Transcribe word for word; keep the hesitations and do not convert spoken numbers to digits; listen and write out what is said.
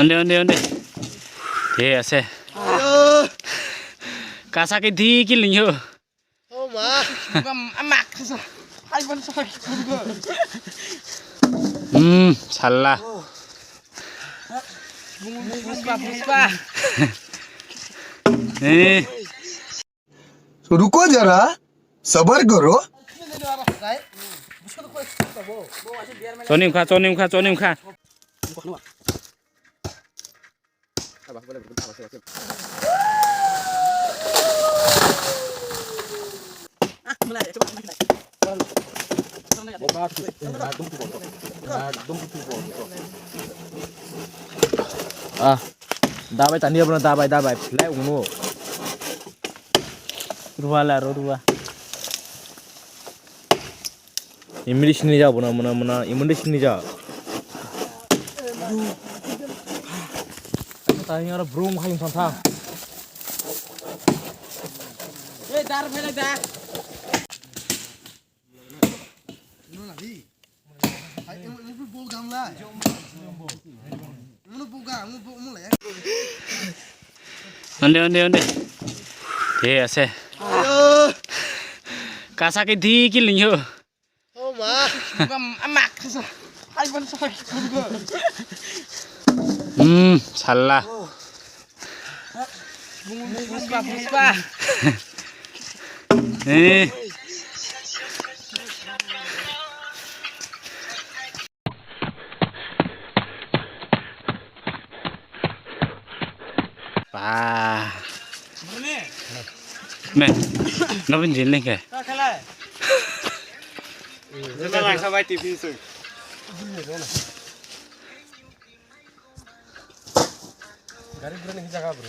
Onde, onde, onde. He ase. Ayo. Kasa ke di ki lingyo. Oh ma. Bukan amak. Hai ban sa. Hmm, salah. Puspa, puspa. Eh. रुको जरा, सबर करो। Chonim kha, chonim kha, chonim kha. Ah, dabai tani abono dabai, dabai, phlai ungno. Rua la, rua, rua. Imri sini ja, bona, bona, bona, imri sini ja. Tani aro brum khai santa. Eh, dar phela da. Onde, onde, onde. He ase. Kasa ke di ki lingyo. Oh ma. Bukan amak. Hai ban sa. Hmm, salah. Puspa, puspa. Eh. Ba. Me. Nobin jil ni ke. Jela lang sa bai T V sung. Gari berani jaga bro.